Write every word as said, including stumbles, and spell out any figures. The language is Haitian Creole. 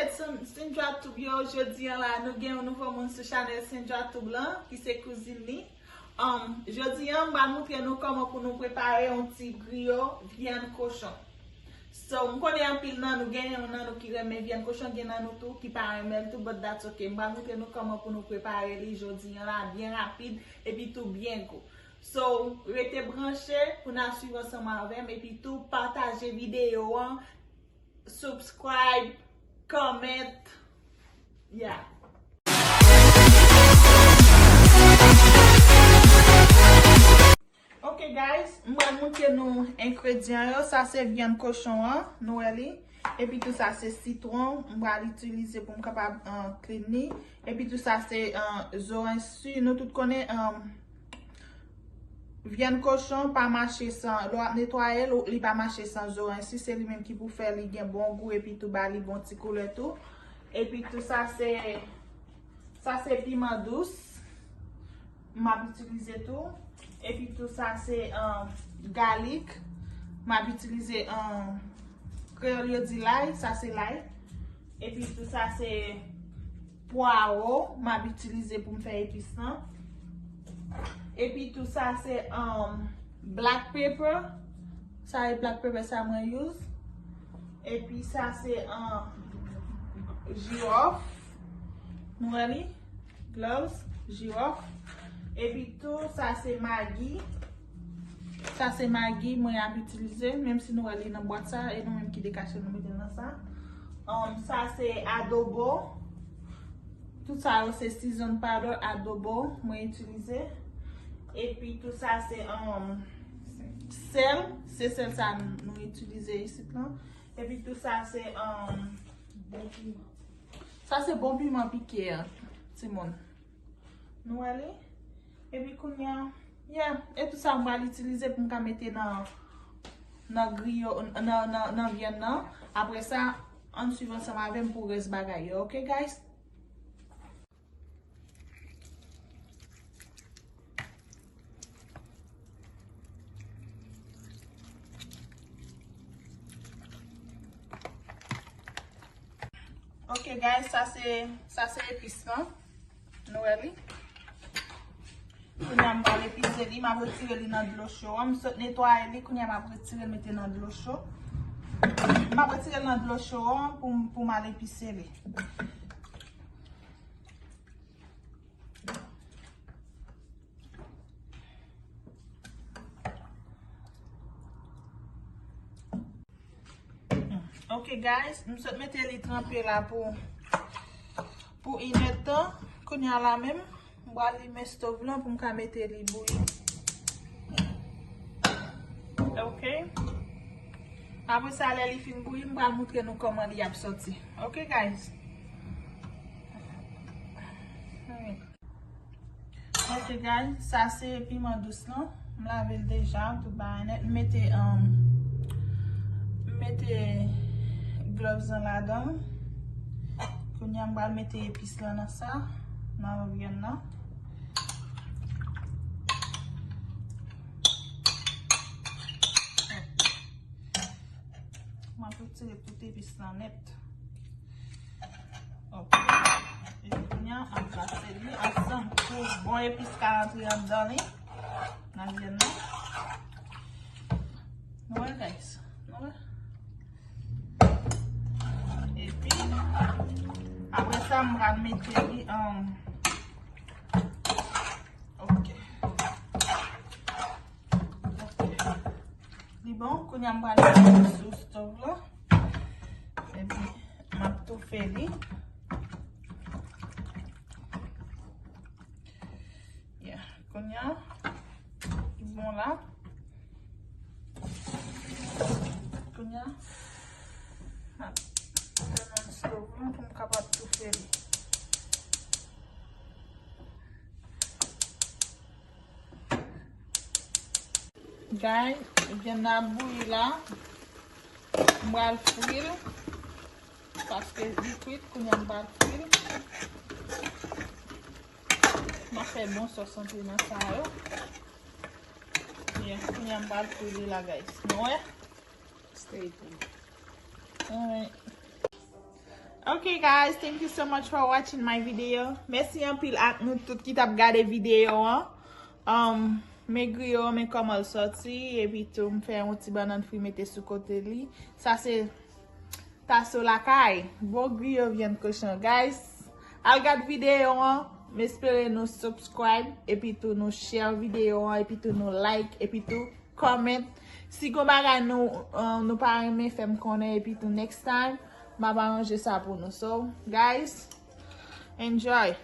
Sendra Tube yo, jodi an la, nou gen yon nouvo moun sou chanèl Sendra Tube lan, ki se kouzin li. Um, jodi an, m pral montre nou kòman pou nou prepare yon ti griyo vyann kochon. So, m konnen anpil nan nou, gen yon nan nou ki renmen vyann kochon, gen nan nou tou ki pa renmen l tou, but that's okay. M pral montre nou kòman pou nou prepare li jodi an la, byen rapid, epi tou byen gou. So, rete branche pou n ap swiv ansanm avè m, epi tou pataje videyo an, subscribe, comment, yeah. Ok guys, m pral montre nou engredyan yo. Sa se vyann kochon an, nou wè li. Epi tou sa se sitwon, m pral itilize pou m kapab, uh, clean li. Epi tou sa se, uh, zoranj si. Nou tout konnen, um, vyann kochon pa mache san, lè w ap netwaye l, li pa mache san zoranj si. Se li menm ki pou fè li gen bon gou epi tou ba li bon ti koulè tou. Epi tou sa se Sa se piman dous. M ap itilize tou. Epi tou sa se, um, galik. M ap itilize, um, kreyòl yo di lay. Sa se lay. Epi tou sa se pwawo. M ap itilize pou m fè epis lan. Epi tou sa se, um, black pepper. Sa e black pepper sa mwen use. Epi sa se, um, jiwòf. Nou wè li? Gloves, jiwòf. Epi tou, sa se magi. Sa se magi mwen ap itilize, menm si nou wè li nan bwat sa, e nou menm ki dekache nou mete l nan sa. Um, sa se adobo. Tout sa yo se season powder, adobo mwen itilize. Epi tou sa se, um, sèl, se sèl sa nou itilize isit lan. Epi tou sa se, um, bon piman. Sa se bon piman pike a, timoun. Nou wè li? Epi kounye a, yeah, e tou sa m pral itilize pou m ka mete nan, nan griyo, nan, nan, nan vyann nan. Apre sa, ann swiv ansanm avè m pou rès bagay yo, ok, guys? Ok, guys, sa se, sa se epis lan. Nou wè li? Kounye a m pral epize li, m ap retire li nan dlo cho an. M sot netwaye li, kounye a m ap retire l mete nan dlo cho. M ap retire l nan dlo cho an pou m, pou m al epise li. Ok, guys, m sot mete li tranpe la pou, pou inèdtan. Kounye a la menm, m pral limen stove lan pou m ka mete li bouyi. Ok. Apre sa, lè li fin bouyi, m pral montre nou kòman li ap sòti. Ok, guys. Ok, guys, sa se piman dous lan. M lave l deja, tout bagay nèt. M mete, um, m mete gloves lan ladan l. Kounye a, m pral mete epis lan nan sa, nan vyann nan. M ap retire tout epis lan nèt. Ok. Epi kounye a, m ap pase li ansanm pou bon epis ka rantre anndan li, nan vyann nan. Nou wè, guys? Nou wè? Epi, apre sa, m pral mete li an, ok. Ok. Li bon, kounye a m pral mete li sou stove lan. Epi, m ap toufe li. Yeah, kounye a, li bon la. Kounye a, m ap fèmen stove lan pou m kapab toufe li. Guys, vyann nan ap bouyi la. M pral fri l. Paske li kwit, kounye a m pral fri l. M ap fè bon sòs antre nan sa yo. Yeah, kounye a m pral fri li la, guys. Nou wè? Stay tuned. Alright. Ok guys, thank you so much for watching my video. Mèsi anpil ak nou tout ki t ap gade videyo an. Um, men griyo, men kòman l sòti, epi tou m fè yon ti bannann fri mete sou kote li. Sa se taso lakay. Bon griyo vyann kochon. Guys, al gad videyo an. M espere nou subscribe, epi tou nou share videyo an, epi tou nou like, epi tou comment. Si gon bagay nou, uh, nou pa renmen, fè m konnen, epi tou next time, m ap aranje sa pou nou. So, guys, enjoy.